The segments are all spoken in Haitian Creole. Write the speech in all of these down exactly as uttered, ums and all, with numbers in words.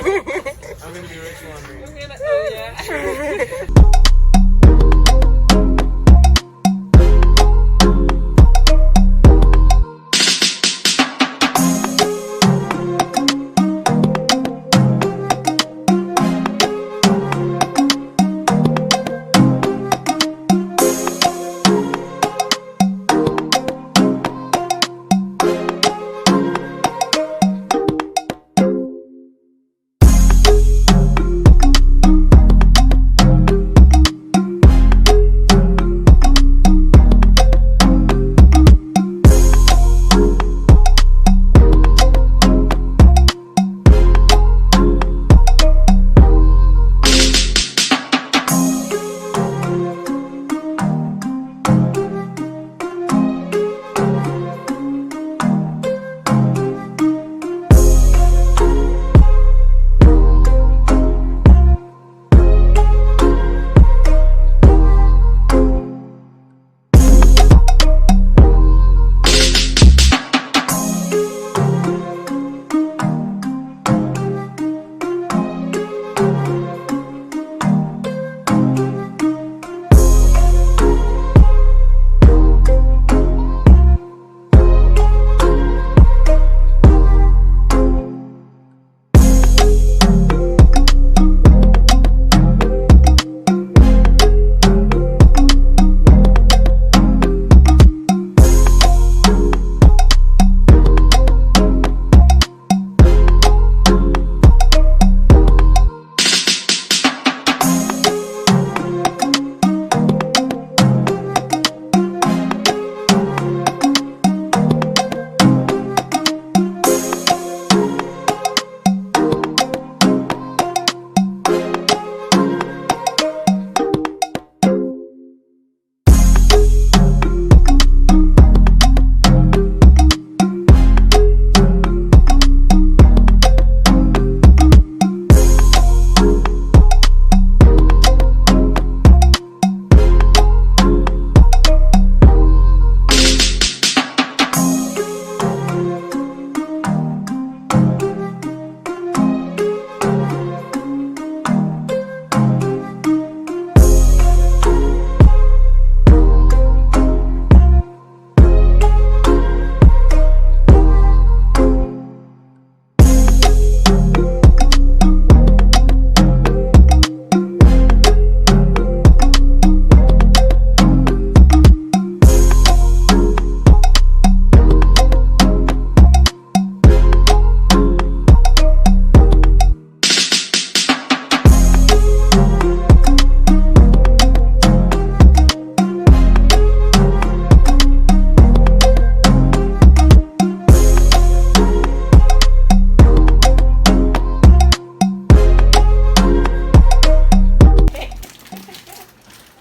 I'm gonna be rich one day.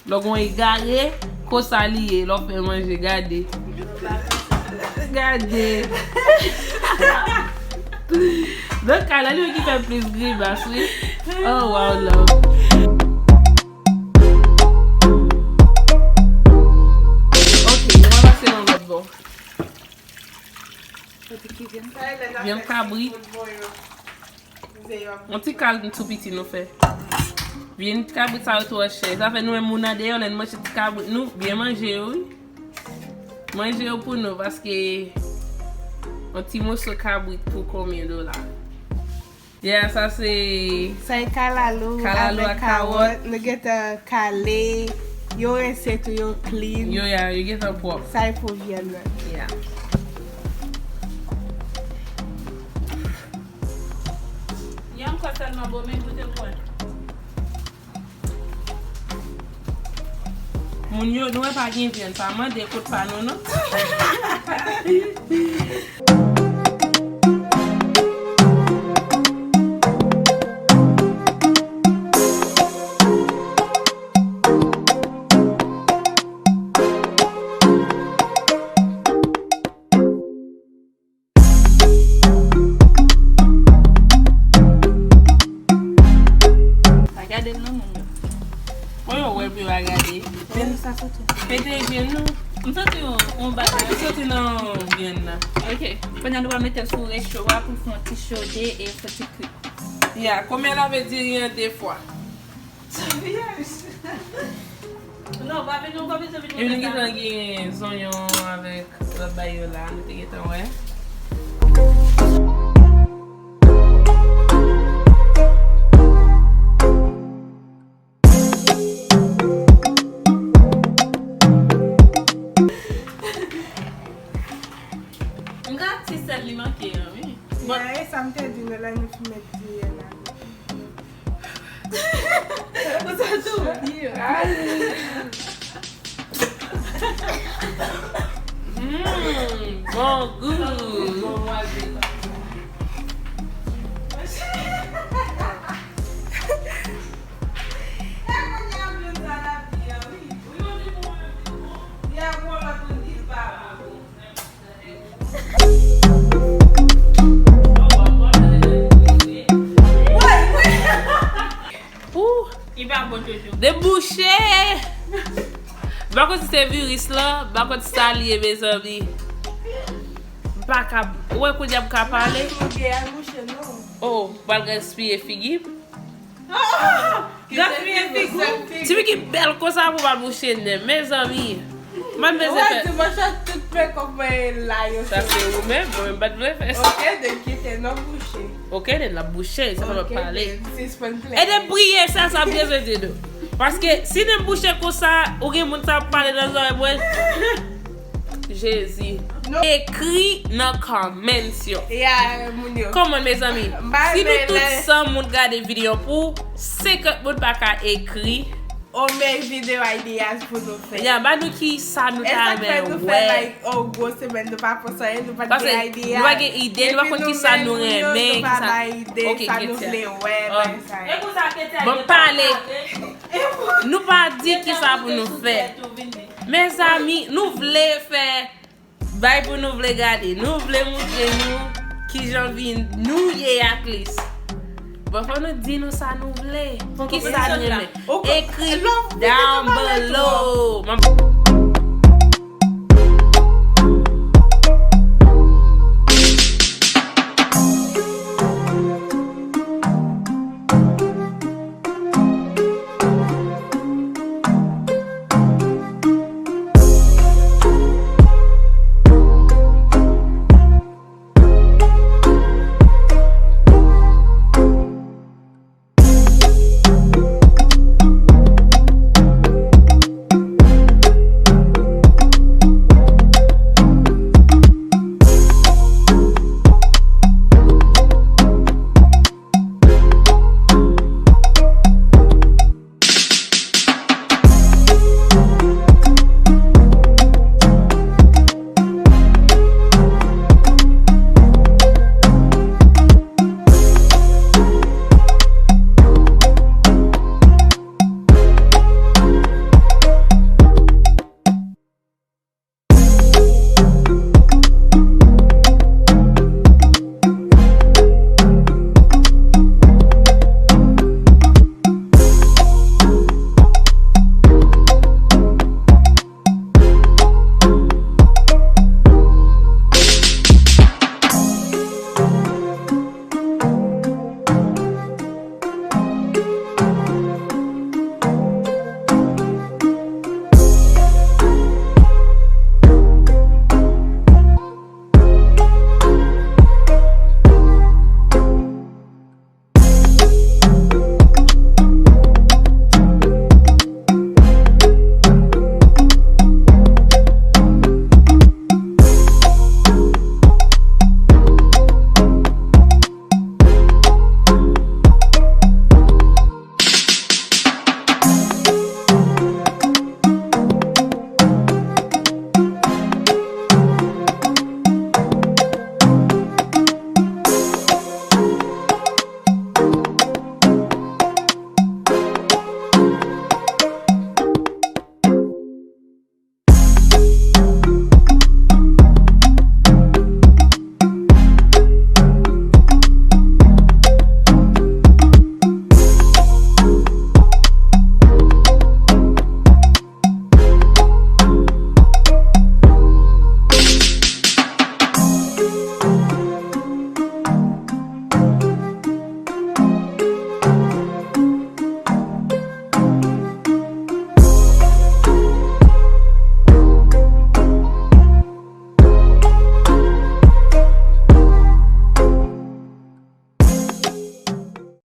Lè w gon egare, konsa li ye, lè w fè manje, gade. Gade. Nan ka la, li menm ki fè plis grimas, wi. Oh, wow, love. Ok, nou va pase nan lòt bò. Vyann kabrit. Yon ti kal tou piti nou fè. Vyann kabrit sa yo twò chè. Sa fè nou menm moun andeyò, lè n manje ti kabrit nou, byen manje yo, wi. Manje yo pou nou, paske yon ti moso kabrit pou konbyen dola? Yeah, sa se Sa e kalalou kalalou avèk ak kawòt. Kawòt. Nou gentan kale. Yo rense tou, yo clean. Yo, yeah, yo gentan pwòp. Sa e pou vyann nan. Yeah. Li ankò tèlman bon, men goute pou wè. Moun yo, nou wè pa gen vyann, pa mande kote pa nou, non. Pa gade l non, moun yo. Mwen yo wè pou yo pa gade. Kote sa soti? Pete vyann nou. M santi yon, yon bagay. Sa soti nan vyann nan. Ok. Kounye a nou va mete l sou recho a pou l fè yon ti chode e fè ti kwi. Ya, konbyen la vle di ri an de fwa? Non, pa vin, non, pa vin, vin. E nou gentan gen zonyon avèk lòt bagay yo la, nou te gentan wè. M ka ti sèl li manke an, wi. Bon, e sa m te di nou lè nou fin met diri a la. Ou sa tou? Mmm, bon gou. Li pa bon toujou. Debouche! M pa konn si se viris lan, m pa konn sa li ye, mezanmi. M pa ka. Ou wè kounye a m ka pale? Ou gen al mouche non. Oh, m pral gaspiye figi m. Gaspiye figi. Ti fi ki bèl konsa pou m al mouche nen, mezanmi. M al bezwen Wè fè. Dimanch tout pè kòman e la yo. Sa se ou menm, mwen menm pa t vle fè sa. Ok, de kite non bouche. Ok, de la bouche, se pa mwen pale. Sispann E plè. de priye sa, sa byen se di nou. Paske si nen bouche konsa, ou gen moun sa ap pale nan zòrèy mwen. Jezi. Non. Ekri nan comments yo. Ya, moun yo. Kòman, mezanmi? Mba Si nou renmen tout lè- san moun gade videyo pou senkant moun pa ka ekri. O men video ideas pou nou fè. Ya, ba nou ki sa nou E ta sa k fè renmen nou fè wè. Like o gwo semèn nou pa pran sa, nou pa Paske gen idea. nou pa gen ide, nou pa Epi konn nou ki sa menm nou moun yo, renmen, nou pa ki sa. Bay ide, Ok, sa nou Ketia. vle wè, Ah. bay sa. E pou sa Ketia Bon, gen pale. pa pale. Nou pa di ki sa pou nou fè. Mezanmi, nou vle fè bay pou nou vle gade. Nou vle moutre nou kijan vi nou ye at least. Bon, fò nou di nou sa nou vle. Ki sa nou renmen. Ekri down below. M ap